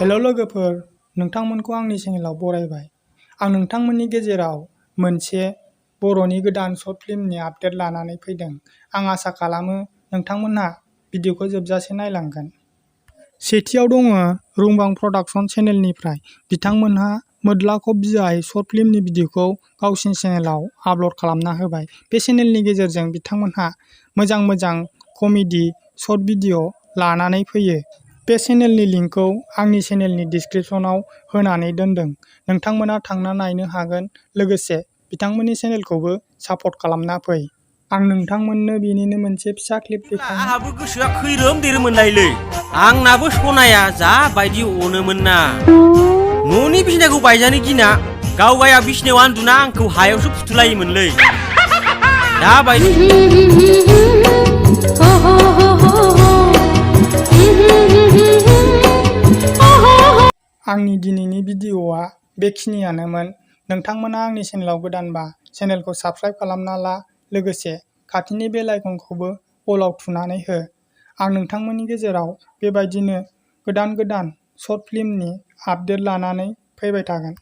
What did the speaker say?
हेल' लोगोफोर, नोंथांमोनखौ आंनि चेनेलाव बरायबाय। आं नोंथांमोननि गेजेराव मोनसे बर'नि गोदान शर्ट फिल्मनि आपडेट लानानै फैदों। आं आसा खालामो नोंथांमोनहा भिडिअखौ जोबजासे नायलांगोन। सेथियाव दङ रुंबां प्रडाक्शन चेनेलनिफ्राय बिथांमोनहा mwdlakob बियाइ शर्ट फिल्मनि भिडिअखौ गावसिनि चेनेलाव आपल'ड खालामना होबाय। बे चेनेलनि गेजेरजों बिथांमोनहा मोजां कमेडि शर्ट भिडिअ लानानै फैयो। बे चेनेलनि लिंकखौ आंनि चेनेलनि डिस्क्रिप्शनाव होनानै दोनदों। नोंथांमोना थांना नायनो हागोन। लोगोसे बिथांमोननि चेनेलखौबो सापर्ट खालामना फै। आं नोंथांमोननो बेनिनो मोनसे फिसा क्लिप देखायनो। आंहाबो गोसोआ खैरोम दैरोमोनलायलै। आंनाबो सनाया जा बायदि अनोमोन ना। न'नि बिसिनाखौ बायजानो गिना गावगाया बिसिनायाव उन्दुना आंखौ हायावसो फुथुलायोमोनलै। दा बायदि आंनि दिनैनि भिडिअआ बेखिनियानोमोन। नोंथांमोना आंनि चेनेलाव गोदानबा चेनेलखौ साबस्क्राइब खालामना ला। लोगोसे खाथिनि बेल आइकनखौबो अलाव थुनानै हो। आं नोंथांमोननि गेजेराव बेबायदिनो गोदान शर्ट फिल्मनि आपडेट लानानै फैबाय थागोन।